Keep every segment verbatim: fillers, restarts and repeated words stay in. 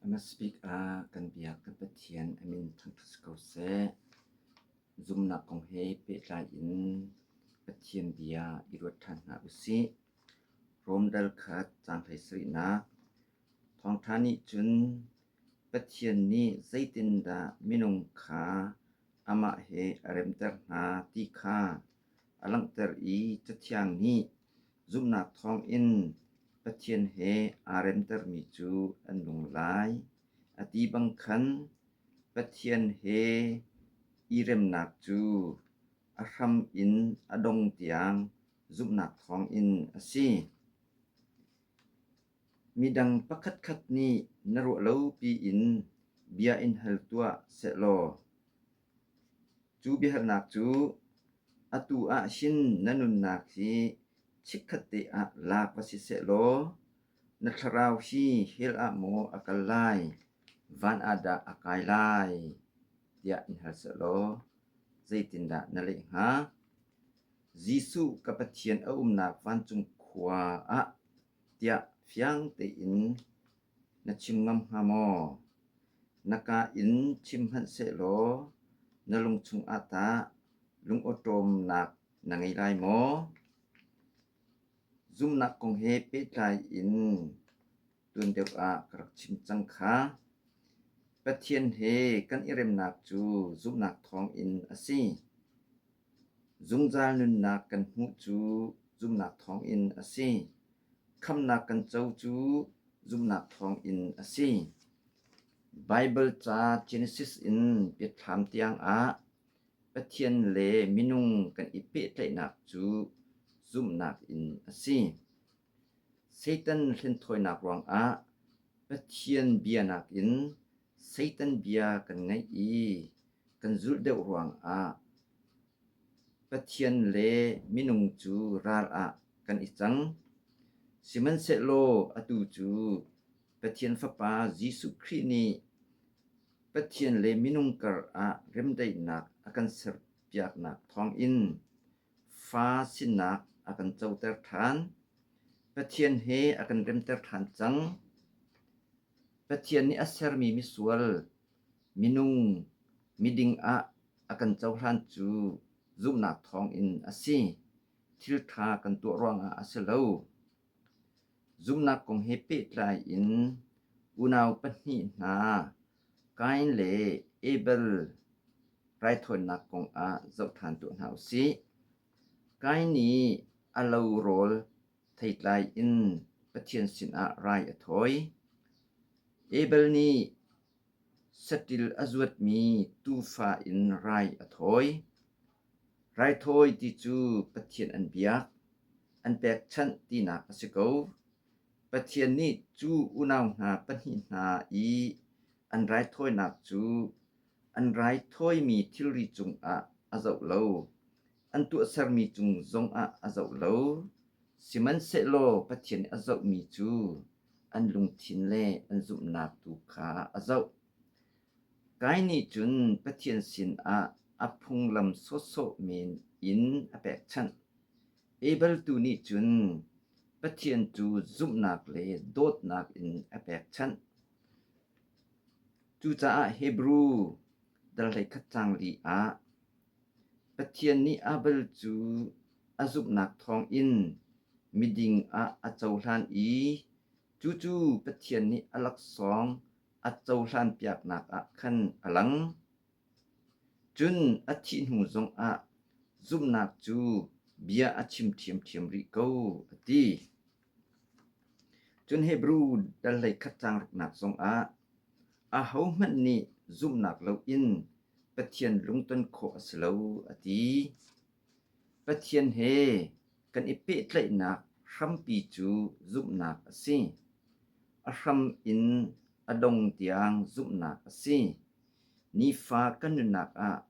A hmasa bik ah kan biak kan Pathian a min thangṭhat si ko seh. Zumhnak kong he pehtlai in Pathian bia i ruat ṭhan hna usih. Rom dal khat caang hleisarihnak. Thawngṭha nih cun Pathian nih zeitindah minung kha amah he a remter hna ti kha a langhter i Cathiang nih zumhnak thawngin Pathian he aa remtermi cu an lung lai a ti bang khan Pathian he i remnak cu a hram in a dong tiang zumhnak thawngin a si. Midang pakhatkhat nih na ruah lo piin bia in hal tuah sehlaw, cu biahalnak cu atu ah hin na nunnak hi chikkhat te ah lak va si sehlaw, na thlarau hi hell ah maw a kal lai, van ah dah a kai lai, tiah in hal sehlaw, zeitindah na leh hnga? Jesuh ka Pathian a umnak vancung khua ah tiah fiang tein na chim ngam hnga maw? Na ka in chim hmanh sehlaw, na lung chungah tah lungawṭawmnak na ngei lai maw? Zumhnak kong he pehtlai in tun deuh ah ka rak chim cang kha. Pathian he kan i remnak cu zumhnak thawngin a si. Zungzal nunnak kan hmuh cu zumhnak thawngin a si. Khamhnak kan co cu zumhnak thawngin a si. Baibal ca Genesis in Biathlam tiang ah Pathian le minung kan i pehtlaihnak cu zumhnak in a si. Satan hlenthawinak ruangah Pathian bianak in Satan bia kan ngaih i kan zulh deuh ruangah Pathian le minung cu ral ah kan i cang. Sihmanhsehlaw atu cu Pathian Fapa Jesuh Khrih nih Pathian le minung karah remdaihnak a kan serpiaknak thawngin fa sinnak a kan coter ṭhan. Pathian he a kan remter ṭhan cang. Pathian nih a sermi misual minung miding ah a kan cohlan cu zumhnak thawngin a si. Thil ṭha kan tuah ruangah a si lo. Zumhnak kong he pehtlai in unau pahnih hna Kain le Abel raithawinak kongah zohṭhan tuah hna usih. Kain nih a lo rawl theitlai in Pathian sinah rai a thawi. Abel nih saṭil a zuatmi tuufa in rai a thawi. Raithawi ti cu Pathian an biak, an pekchanh tinak a si ko. Pathian nih cu unau hna pahnih hna i an raithawinak cu an raithawimi thilri cungah a zoh lo, an tuahsermi cung zongah a zoh lo. Sihmanhsehlaw Pathian nih a zohmi cu an lungthin le an zumhnak tu kha a zoh. Kain nih cun Pathian sinah a phunglam sawhsawh men in a pekchanh. Abel tu nih cun Pathian cu zumhnak le dawtnak in a pekchanh. Cucaah Hebru dal hleikhat caang li ah Pathian nih Abel cu a zumhnak thawngin miding ah a cohlan i cucu Pathian nih a laksawng a cohlan piaknak ah khan a lang. Cun a thih hnu zongah zumhnak cu bia a chim ṭhiamṭhiam rih ko, a ti. Cun Hebru dal hleikhat caang ruknak zongah ahohmanh nih zumhnak loin Pathian lungton khawh a si lo, a ti. Pathian he kan i pehtlaihnak hrampi cu zumhnak a si. A hram in a dong tiang zumhnak a si. Nifa kan nunnak ah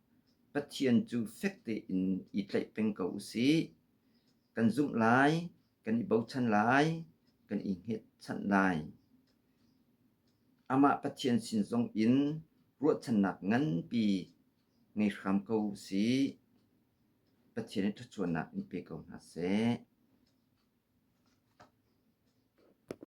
Pathian cu fek tein i tlaih peng ko usih. Kan zumh lai, kan i bochan lai, kan i hngetchanh lai. Amah Pathian sin zongin ruahchannak nganpi ngei hram ko usih. Pathian nih thluachuahnak in pe ko hna seh.